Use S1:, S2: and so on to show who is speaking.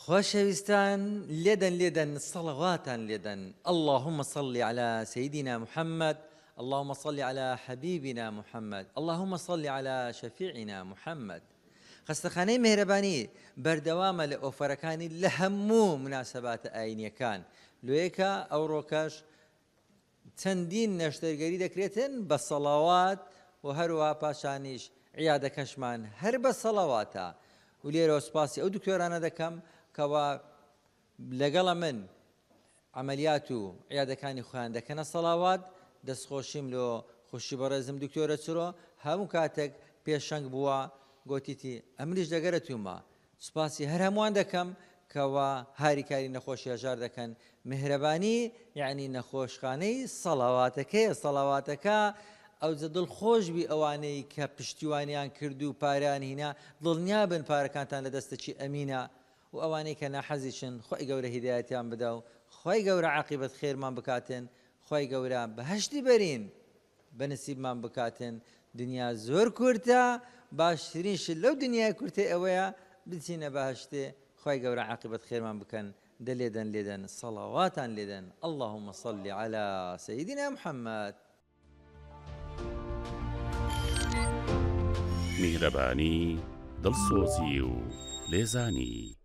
S1: خۆشەویستان لێدەن لێدەن صلواتان لێدەن اللهم صل علی سیدنا محمد اللهم صل علی حبیبنا محمد اللهم صل علی شفیعنا محمد خەستەخانەی میهرەبانی بەردەوامە لە ئۆفەرەکانی لە هەموو مناسەباتە ئاینیەکان لۆیەکە ئەوڕۆکەش چەندین نەشتەرگەری دەکرێتن بە سەڵاوات و هەروەها پاشانیش عیادەکەشمان هەر بە سەڵەواتە و لێرەوە سوپاسی ئەو دکتۆرانە دەکەم کەوا لەگەڵە من عەمەلیات و عیادەکانی خۆیان دەکەنە سەڵاوات دەستخۆشیم لۆ خوشکی بەڕێزم دکتۆرە چرۆ هەموو کاتێک پێشەنگ بووە گۆتیتی ئەمنیش لەگەرە تومە سوپاسی هەر هەمووان دەکەم کەوا هاریکاری نەخۆشی هەژار دەکەن میهرەبانی یەعنی نەخۆشخانەی سەڵەواتەکەیە سەڵەواتەکە ئەوجە دڵ خۆش بی ئەوانەی کە پشتیوانیان کرد و پارەیان هینا دڵنیابن پارەکانتان لە دەستەکی ئەمینە و ئەوانەی کە ناحەزیشن خوای گەورە هیدایەتیان بدا و خوای گەورە عاقیبەت خێرمان بکاتن خوای گەورە بەهەشتی بەرین بە نسیبمان بکاتن دنیا زۆر کورتە باشترین شت لەو دنیای کورتەی ئەوەیە بچینە بەهەشتێ خوای گەورە عاقیبەت خێرمان بکەن دە لێدەن لێدەن صەڵاواتان لێدەن اللهم صل علی سیدنا محمد.
S2: میهرەبانی، دڵسۆزی و لێزانی.